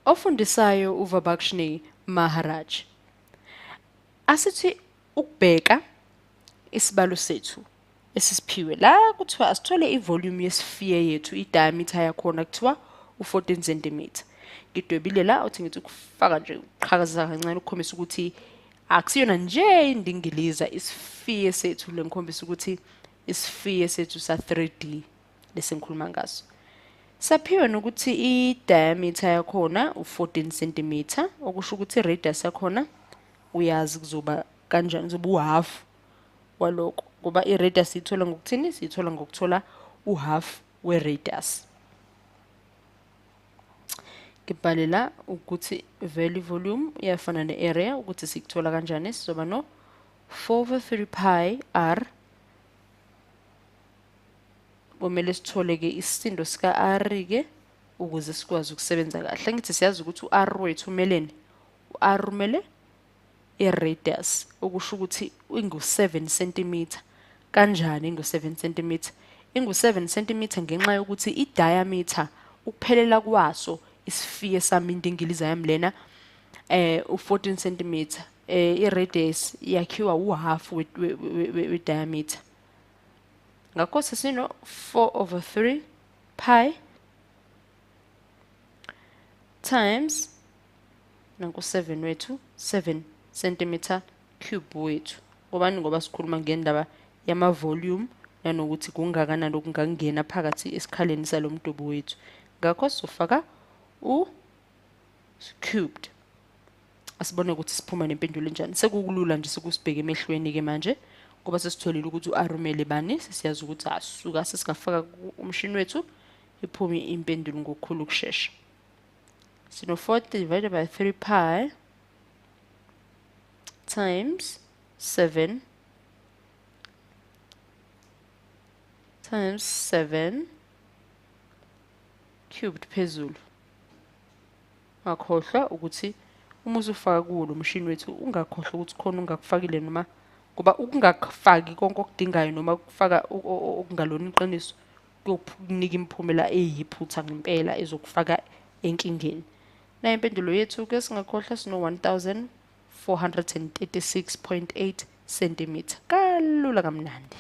Ofundisayo uVabakshnee Maharaj. Asithi ukubheka isibalo sethu esisiphiwe la, kuthiwa asithole ivolume yesphere yethu, i-diameter yakhona kuthiwa u-14 cm. Ngidwebile la, uthi ngithi ukufaka nje uqhakaza kancane ukukhombisa ukuthi akusiyona nje indingiliza, isphere sethu le ngikhombisa ukuthi isphere sethu sa 3D lesengikhuluma ngaso. Saphiwe nokuthi i-diameter yakhona u-14 cm, okusho ukuthi i-radius yakhona uyazi kuzoba kanjani, kuzoba uhalf waloko, ngoba i-radius siyithola ngokuthini? Siyithola ngokuthola uhalf we-radius. Ngibhale la ukuthi value volume iyafana ne-area, ukuthi sikuthola kanjani, sizoba no 4 over 3 pi r. Kumele sithole-ke isisindo sika-r-ke ukuze sikwazi ukusebenza kahle. Ngithi siyazi ukuthi u-r wethu umeleni, u-r umele i-radius, okusho ukuthi ingu-7 cm. Kanjani ingu-7 cm? Ingu-7 cm ngenxa yokuthi i-diameter, ukuphelela kwaso isifiye sami, indingiliza yami lena, u-14 cm. I-radius yakhiwa uhalf we-diameter. Ngakho sesino 4 over 3 pi times nanku 7 wethu, 7 cm cube wethu. Ngobani? Ngoba sikhuluma ngendaba yama-volume nanokuthi kungakanani okungangena phakathi esikhaleni salo mdwebo wethu. Ngakho sizofaka u cubed. Asibone ukuthi siphuma nempendulo enjani. Sekukulula nje, sekusibheke emehlweni-ke manje, ngoba sesitholile ukuthi u-r umele bani, sesiyazi ukuthi asuka sesingafaka umshini wethu iphume impendulo ngokukhulu ukushesha. Sino 4 divided by 3 pi times 7 times 7 cubed phezulu. Ungakhohlwa ukuthi uma usufaka kuwo lo mshini wethu, ungakhohlwa ukuthi khona ungakufakile, noma ngoba ukungakufaki konke okudingayo noma ukufaka okungalona iqiniso kuyokunika imiphumela eyiphutha ngempela ezokufaka enkingeni. Nayo impendulo yethu ke singakhohlwa, sino 1436.8 cm. Kalula kamnandi.